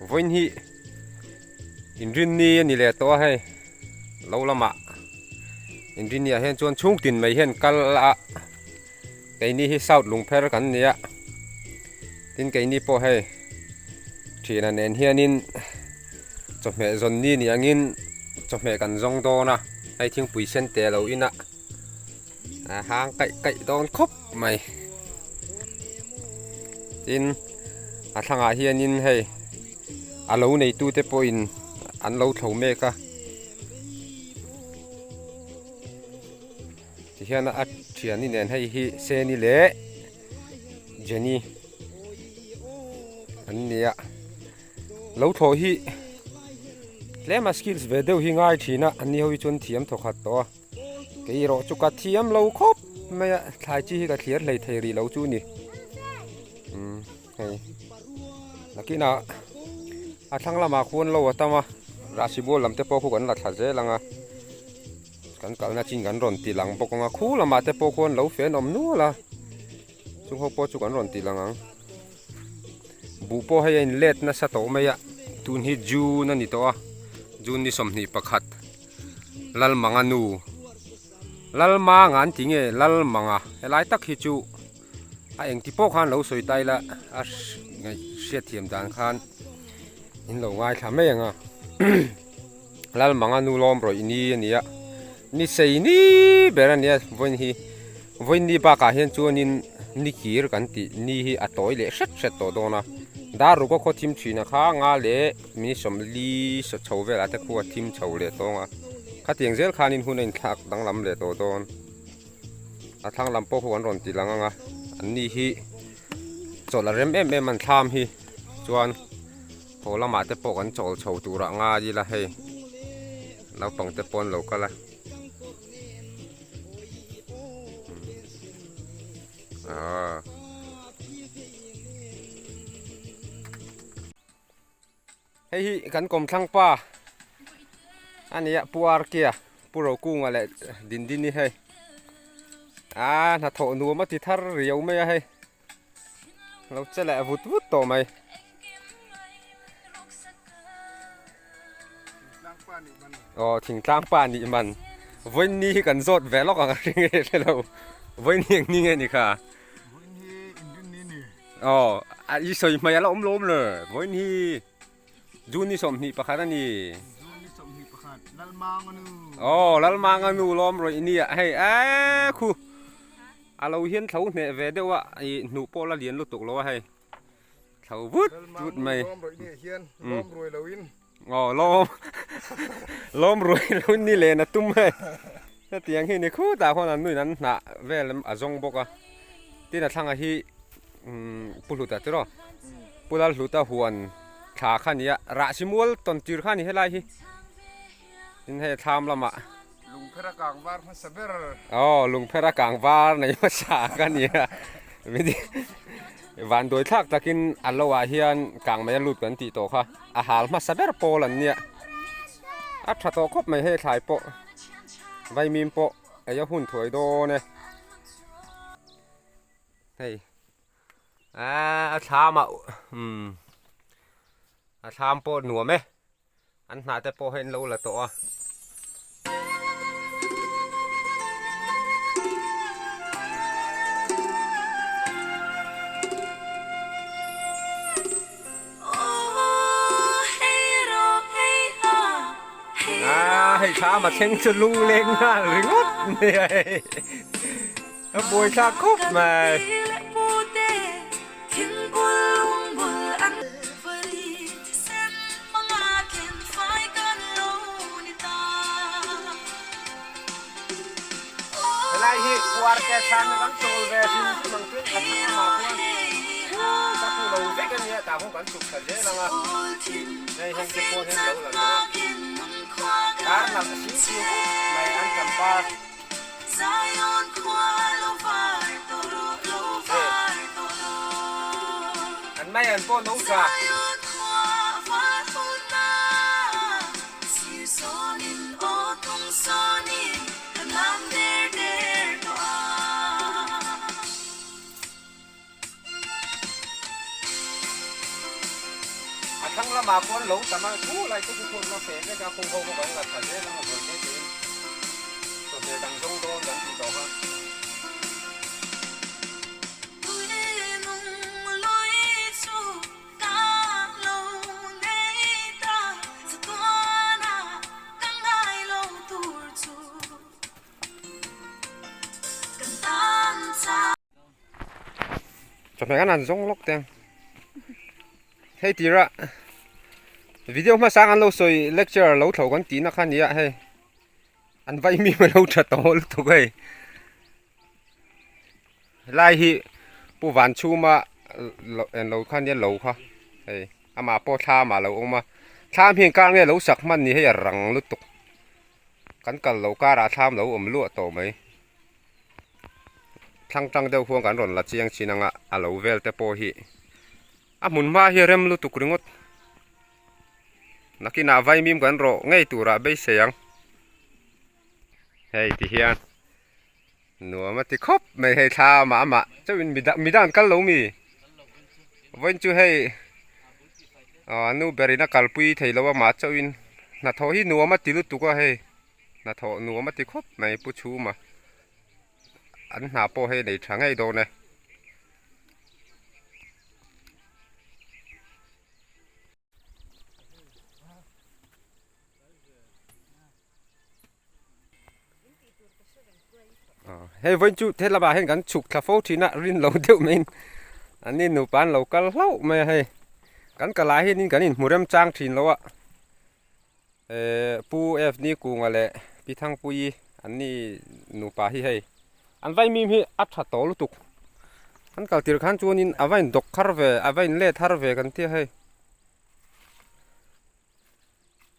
Vawiin hi inrinni a ni leh tawh a hei lo lamah inrinni ah hian chuan chhungtin mai hian kal a keini hi south lungpher kan ni a tin keini pawh hei thiana nen hianin chawhmeh zawn ni ni angin chawhmeh kan zawng dawn a hei thingpui sen te lo in a. A hang kaih kaih dawn khawp mai tin a thlangah hianin hei a lo neitute pawhin an lo thlo mek a tihian a thiani nen hei hi Seni leh Jenny an ni a. Lo thlawh hi tlema skills ve deuh hi ngai thin a an ni ho hi chuan thiam thaw khat tawh a kei erawh chu ka thiam lo khawp mai a thlai chi hi ka thlir hlei thei rih lo chu a ni umm hei nakinah a thlang lamah khuan lo a tam a rahsi bual lam te pawh khu kan la thla zel ang a kan kalna chin kan rawn ti lang bawk ang a khu lamah te pawh khuan lo fen awm nual a chung ho pawh chu kan rawn ti lang ang. Buh pawh hei a in let nasa tawh mai a tun hi June a ni tawh a June ni 21 Lalmanga nu Lalmanga an ti nge Lalmanga helai tak hi chu a engti pawh khan lo sawi ta ila a hriat thiam dan khan in lo ngaithla mai ang a Lalmanga nu lawm rawih ni a ni a ni sei ni ber a nia vawiin hi vawiin ni bakah hian chuanin ni kir kan tih ni hi a tawi leh hret hret tawh dawn a dar ruk a khaw thim thin a kha nga leh minute 40 saw chho velah te khu a thim chho leh tawng a khatiang zel khanin hun a inthlak danglam leh tawh dawn a thlang lam pawh khu an rawn ti lang ang a an ni hi chawlh a rem em em an thlam hi chuan. Haw lamah te pawh kan chawl chho turah ngai ila hei naupang te pawh an lo kal a aaa hei hi kan kawmthlang pa a nia Pu Arkia Pu Rokunga leh Dindini hei aa hnathawh nuam a ti thar riau mai a hei. Lo che leh vut vut tawh mai. Aw thingtlang pa nih man. Vawiin ni hi kan zawt ve lawk ang a hring nge hre lo. Vawiin hi eng ni nge ni kha? Vawiin hi inrin ni ni. Aw a i sawi hmai a la awm lo awm le. Vawiin hi June ni 21 a ni. June ni 21 Lalmanga nu. Aw Lalmanga nu lawm rawih ni ah hei eee khu. A lo hian thlo hneh ve deuh a, ih hnuh pawh la lian lutuk lo a hei. Thlo vut vut mai. Lawm rawih ni hian lawm ruai lo in. Aw lawm lawm ruai lo in ni len a tum hei. Hetiang hi ni khutah khuan an nuin an hnah vel a zawng bawk a. Tin a thlanga hi Pu Hluta chu rawh. Pu Lalhluta huan thla kha nia Rahsi mual tawn tir kha a ni helai hi. Tin hei thlam lamah. Lungphera kang var hmasa ber. Aw, lungphera kang var nei hmasa ka nia. Van dawi thlak takin a lo ah hian kang mai a lut kan tih tawh kha. A hal hmasa ber pawl an nia. A tha tawh khawp mai hei thlai pawh. Vaimim pawh ei a hun thuai dawn e. Hei a thlam ah umm a thlam pawh nuam e. An hnah te pawh hi an lo la tawh a. Ah, hei thla ma thleng chu lung leng nghal ringawt mai a hei. A buai thlak khawp mai. Helai hi Puarte thlan kan chawl ve hrim hrim ang chuan a thlang lamah khuan ka hmu lo vek a nia tah khuan kan chhuk thla zel ang a hei heng te pawh hian lo la lo a kar lam a sing sing khawp mai an tam par. An mai an pawh no tha. A thlang lamah. lamah khuan lo tam a, thu lai te chu khuan la feh vek a, khung ho pawh kan la tha zel ang a vawi te tein chawhmeh dang zawng dawn kan tih tawh kha. Chawhmeh kan han zawng lawk teng hei tira video hmasa an lo sawi lecture lo thlo kan tihna kha nia hei an vai mi lo tha tawh lutuk hei Helai hi Pu Vanchhuma lo kha nia lo kha hei amah pawh thlam ah a lo awm a thlam hi engkar nge lo sak hman ni hei a rang lutuk kan kal loh karah thlam lo awm luah tawh mai thlang tang deuh huan kan rawn la chiang chin anga a lo vel te pawh hi a hmun hma hi a rem lutuk ringawt nakinah vaimim kan rawh ngei turah beisei ang hei ti hian. Nuam a ti khawp mai hei thla amah amah chauhin mi dang an kal lo mi vawiin chu hei aw a nu berin a kalpui thei lo amah chauhin hnathawh hi nuam a ti lutuk a hei hnathawh nuam a ti khawp mai pu chhuma an hna pawh hei nei tha ngei dawn e. Hei vawiin chu he lamah hian kan chhuk thla fo thin a rin lo deuh maiin an ni nupa an lo kal hlauh mai a hei kan kal ah hianin kan inhmu rem chang thin lo a ehh pu F ni kunga leh pi Thangpuii an ni nupa hi hei an vaimim hi a tha tawh lutuk an kal tir khan chuanin a va indawk har ve a va inlet har ve kan tia hei.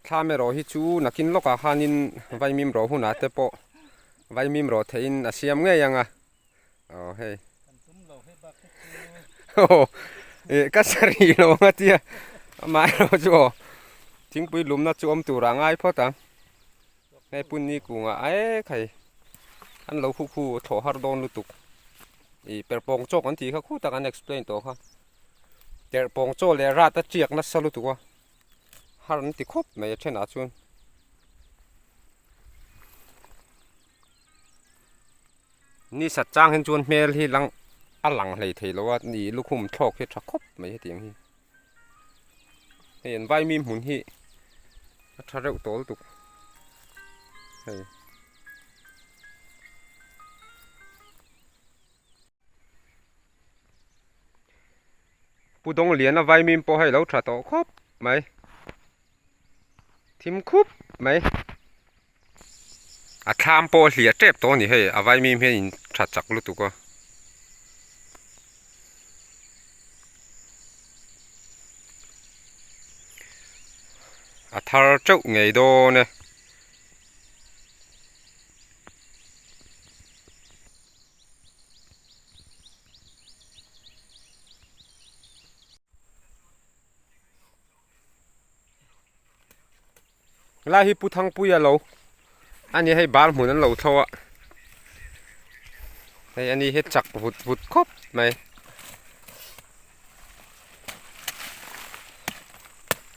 Thlam erawh hi chu nakin lawkah khanin vaimim rawh hunah te pawh vaimim rawh theihin a siam ngei ang a aw hei aw eh ka sa rih lo ang a tia amah erawh chu aw thingpui lumna chu awm turah a ngai phawt ang hei punni kungah ae khai an lo khu khu thlawh har dawn lutuk ih perhpawng chawk an tih kha khu tak an explain tawh kha perhpawng chaw leh rat a tiak nasa lutuk a. Har an ti khawp mai a thenah chuan ni sat chang hian chuan hmel hi lang a lang hlei thei lo a ni lukhum thlawk hi a tha khawp mai hetiang hi hei an vaimim hmun hi a tha reuh tawl tuk hei. Pu Dawngliana vaimim pawh hei lo tha tawh khawp mai thim khup mai a thlam pawh a hliah tep tawh a ni hei a vaimim hian in tha chak lutuk a. A thar teuh ngei dawn e. Helai hi Pu Thangpuia lo a ni hei bal hmun an lo thlo a hei ani hi chak vut vut khawp mai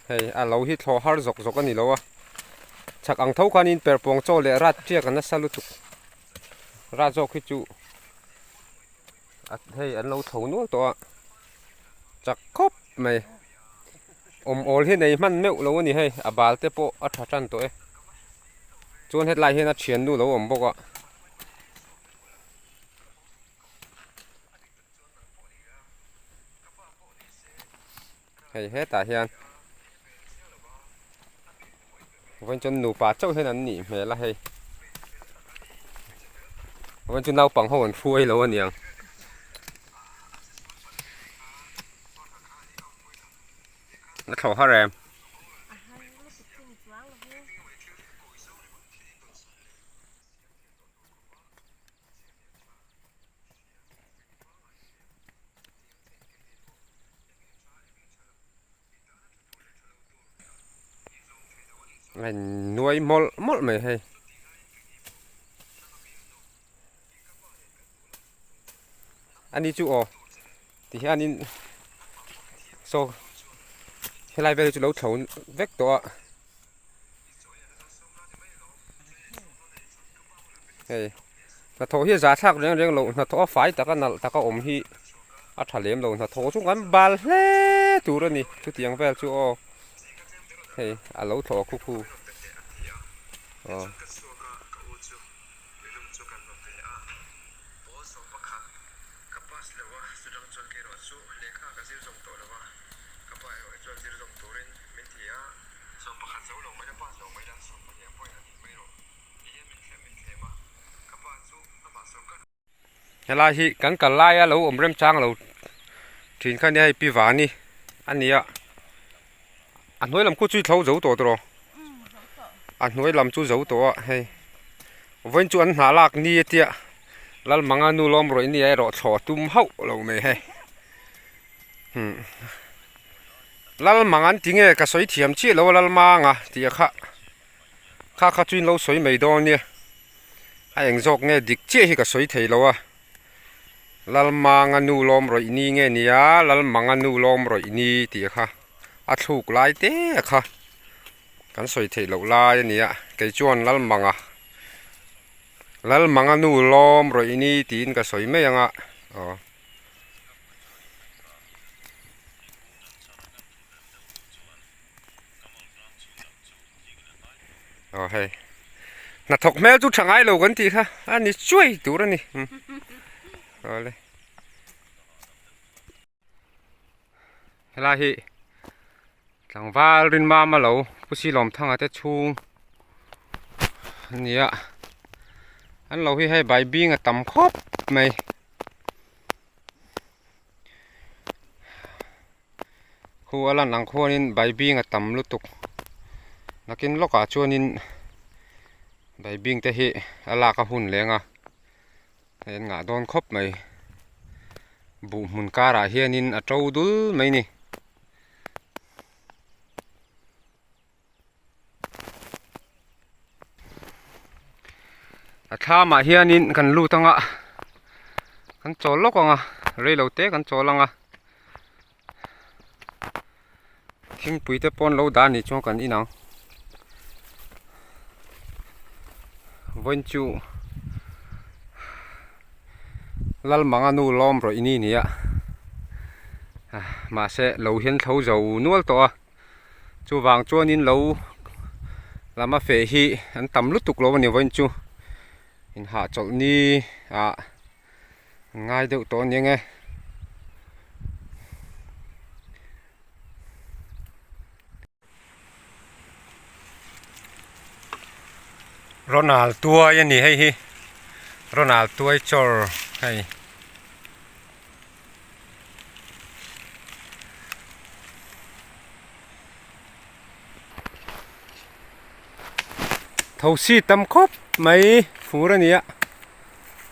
hei a lo hi thlawh har zawk zawk a ni lo a chak ang tho khanin perhpawng chaw leh rat tiak a nasa lutuk. Rat zawk hi chu hei an lo tho nual tawh a chak khawp mai awm awl hi nei hman meuh lo a ni hei a bal te pawh a tha tan tawh e chuan hetlai hian a thiannu lo awm bawk a. Hei hetah hian vawiin chuan nupa chauh hian an nih hmel a hei vawiin chu naupang ho an hruai lo aniang. A thlawh har em? A nuai mawlh mawlh mai hei ani chu aw ti hianin saw Helai vel hi chu lo thlo vek tawh a. Hei hnathawh hi a zah thlak reng reng loh hnathawh a fai taka nalh taka awm hi a tha lem lo hnathawh chu kan bal hle tur a ni chutiang vel chu aw hei a lo thlawh a khu khu aw. Helai hi kan kal laia lo awm remchang lo thin kha nia hei pi vani a ni a a hnuai lam khu chu i thlo zo tawh tawh a hnuai lam chu zo tawh a hei vawiin chu an hnah lak ni a tia Lalmanga nu lawm rawih ni a erawh thlawh tum hauh lo mai hei. Lalmang an ti nge ka sawi thiam chiah lo a Lalmanga tih a kha kha kha chu in lo sawi mai dawn nia a eng zawk nge dik chiah hi ka sawi thei lo a Lalmanga nu lawm rawih ni nge nia Lalmanga nu lawm rawih ni tih a kha a thluk lai te a kha kan sawi theih loh lai a nia kei chuan Lalmanga Lalmanga nu lawm rawih ni tiin ka sawi mai ang a aw. Aw hei hnathawk hmel chu tha ngai lo kan tih kha a ni chuai tur a ni awle helai hi tlangval rinmam a lo pu silawmthanga te chhung a ni a an lo hi hei baibing a tam khawp mai. Khu a lan ang khuanin baibing a tam lutuk nakin lawkah chuanin baibing te hi a lak a hun leng a hei an ngah dawn khawp mai buh hmun karah hianin a to dul mai a ni. A thlamah hianin kan lut anga kan chawl lawk anga reilo te kan chawl anga thingpui te pawn lo dah anih chuan kan in ang vawiin chu Lalmanga nu lawm rawih ni nia mahse lo hian thlo zo nual tawh a. Chuvang chuanin lo lama feh hi an tam lutuk lo a ni vawiin chu inhahchawlh ni ah an ngai deuh tawh a ni ang e. Ronald tuai a ni hei hi Ronald tuai chawr hei. Thosi tam khawp mai fur a ni a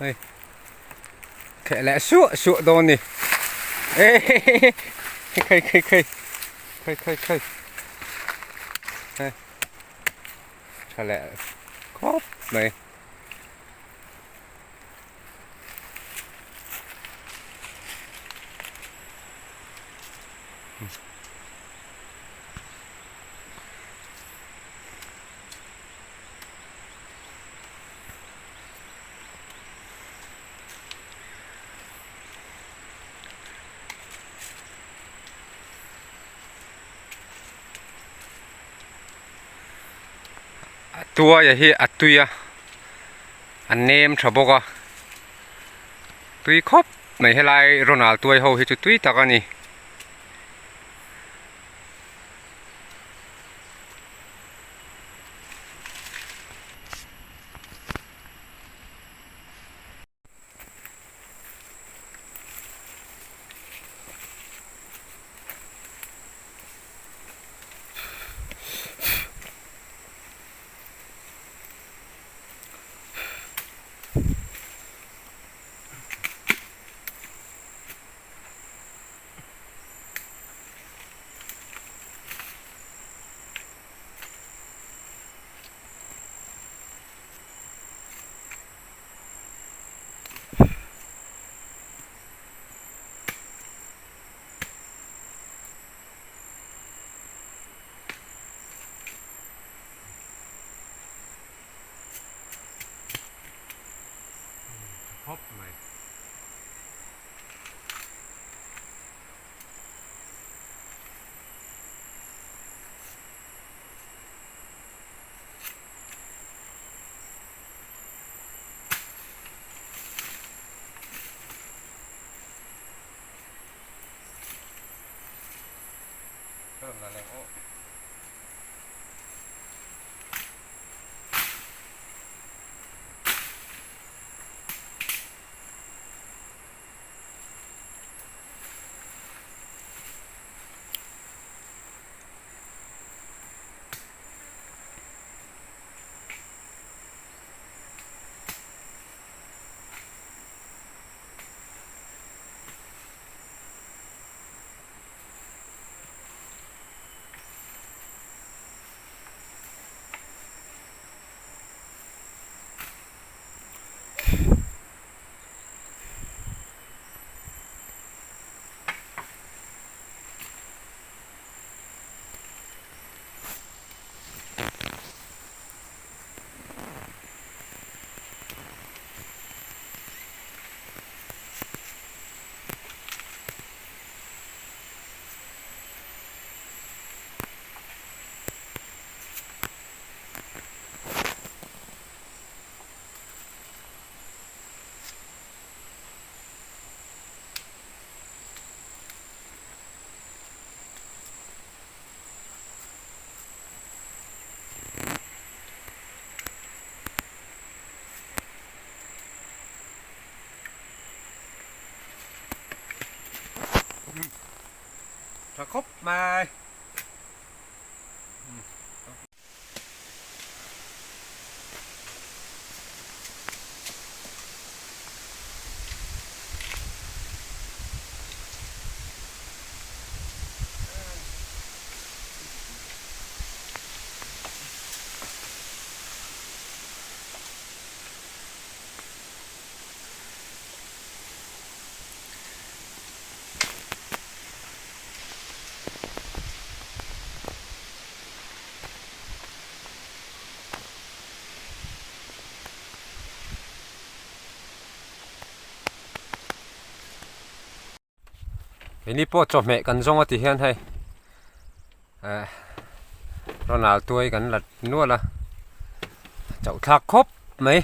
hei kheh leh suah suah dawn a ni ehehe khei khei khei khei khei khei hei tha leh khawp mai. Tuaia hi a tui a. A nem tha bawk a tui khawp mai helai Ronald tuai ho hi chu tui tak a ni. mai. Tha khawp mai. Keini pawh chawhmeh kan zawng a ti hian hei eh Ronald tuai kan la nual a chauh thlak khawp mai.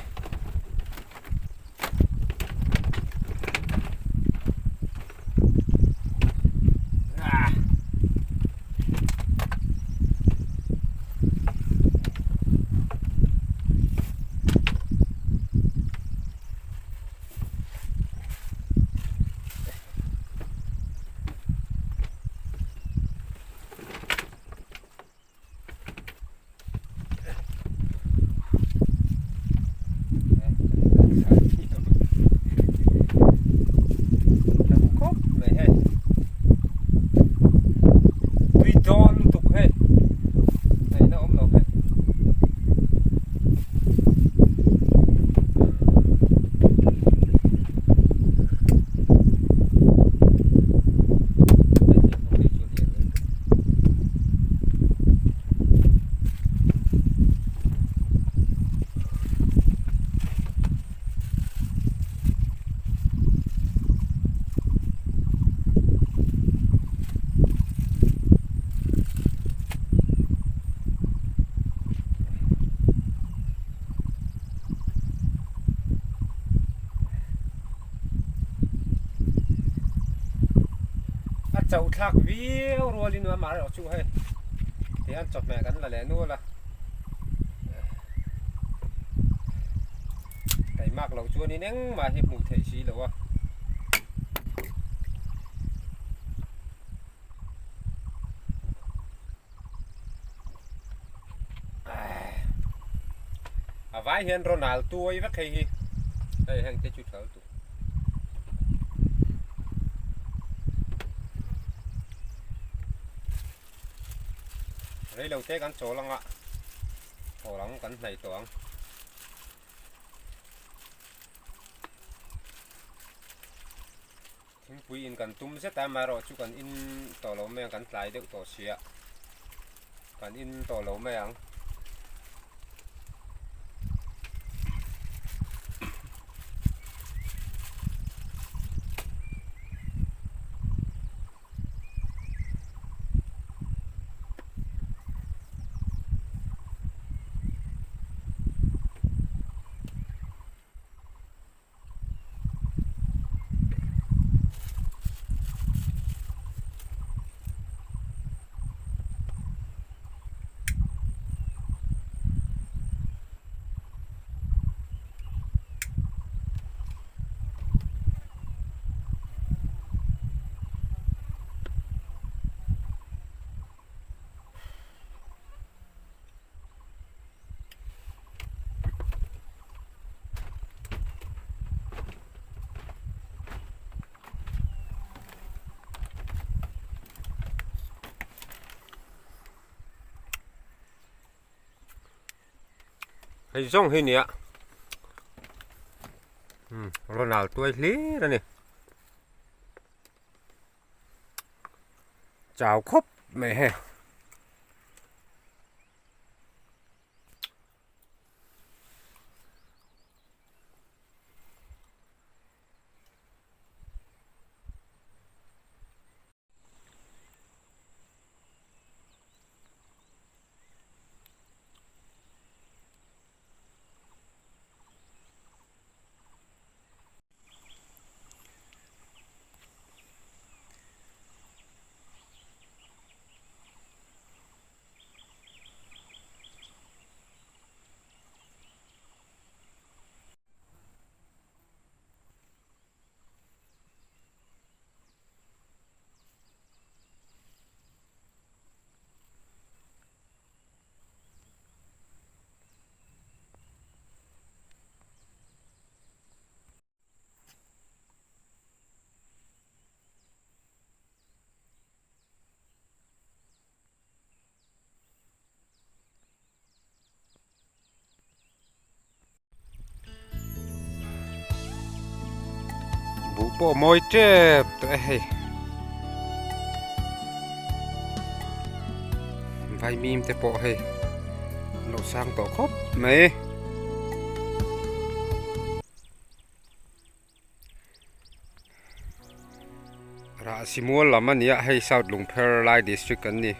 Tui dawn lutuk hei ngaihna awm lo hei. A chauh thlak viau rualin amaherawh chu hei tihian chawhmeh kan la leh nual a taimak loh chuanin engmah hi hmuh theih si lo a. A vai hian Ronald tuai vek hei hi hei heng te chu tha lutuk. Reilo te kan chawl anga haw ang kan hnaih tawh ang. Thingpui in kan tum zet a, amaherawh chu kan in tawh lo mai ang, kan tlai deuh tawh sia, kan in tawh lo mai ang. Hei zawng hi nia Ronald tuai hlir a ni. Chau khawp mai hei. Buh pawh mawi tep tawh e hei vaimim te pawh hei an lo sang tawh khawp mai. Rah Simual lam a ni a hei South Lungpher lai district an ni.